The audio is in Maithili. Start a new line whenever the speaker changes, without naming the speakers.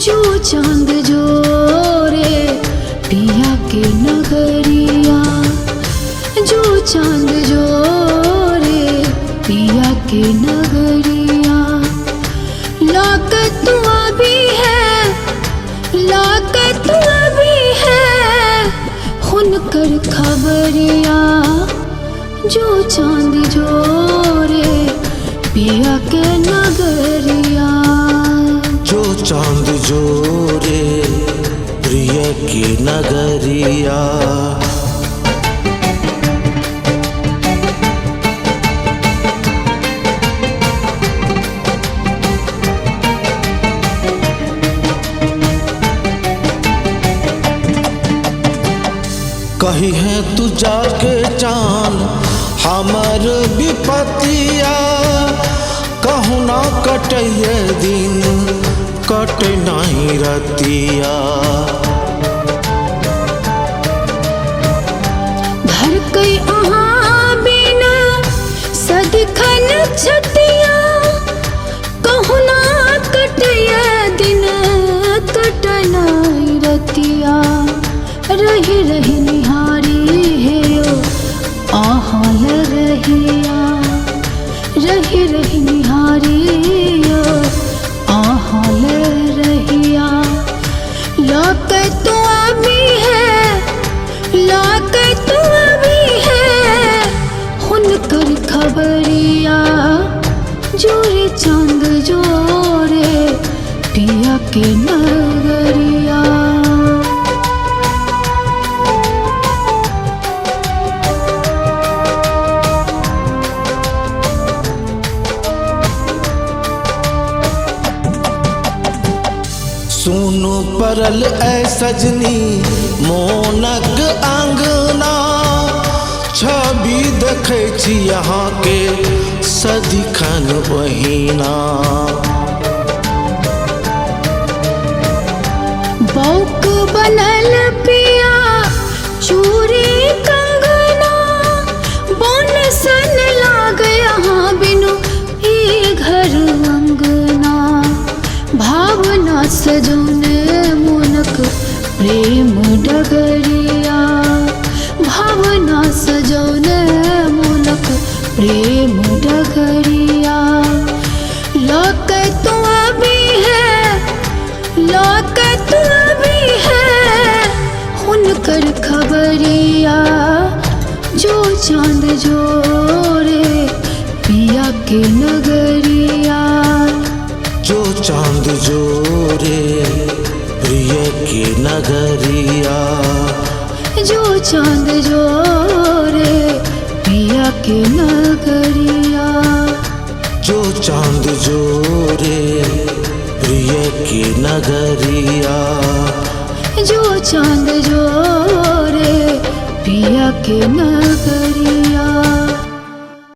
जो चांद जोरे पिया के नगरिया, जो चांद जोरे पिया के नगरिया। लाकत अभी है, लाकत अभी है हुनकर खबरिया, जो चांद जोरे पिया के नगरिया।
जो चांद जोरे प्रिय की नगरिया। कही है तू जाके चांद हमर विपतिया, कहूँ ना कटैये दिन कट नहीं रतिया।
धरकै अहाँ बिना सदिखन छतिया, कहूँ ना कटैये दिन कट नहीं रतिया। रही रही निहारी हे ओ आहाँ रहिया, रही रही निहारी ओ आहाँ रहिया। लौक तो अभी है, लौक तो अभी है हुनकर खबरिया, जोरे चांद जोरे पिया के नगरिया।
सुनु परल ऐ सजनी मोनक अंगना, छवि देखै छी अहाँ के सदिखन बहिना।
बौक बनल पिया चूड़ी कंगना, बन सन लागे अहाँ बिनु ई घर अंगना। भावना सजौने मोनक प्रेम डगरिया, भावना सजौने मोनक प्रेम डगरिया। लौक तो अभी है, लौक तो अभी है हुनकर खबरिया, जो चांद जोरे पिया के नगरिया।
जो चांद जोरे प्रिय की नगरिया।
जो चांद जोरे पिया के नगरिया।
जो चांद जोरे प्रिय की नगरिया।
जो चांद जोरे पिया के नगरिया।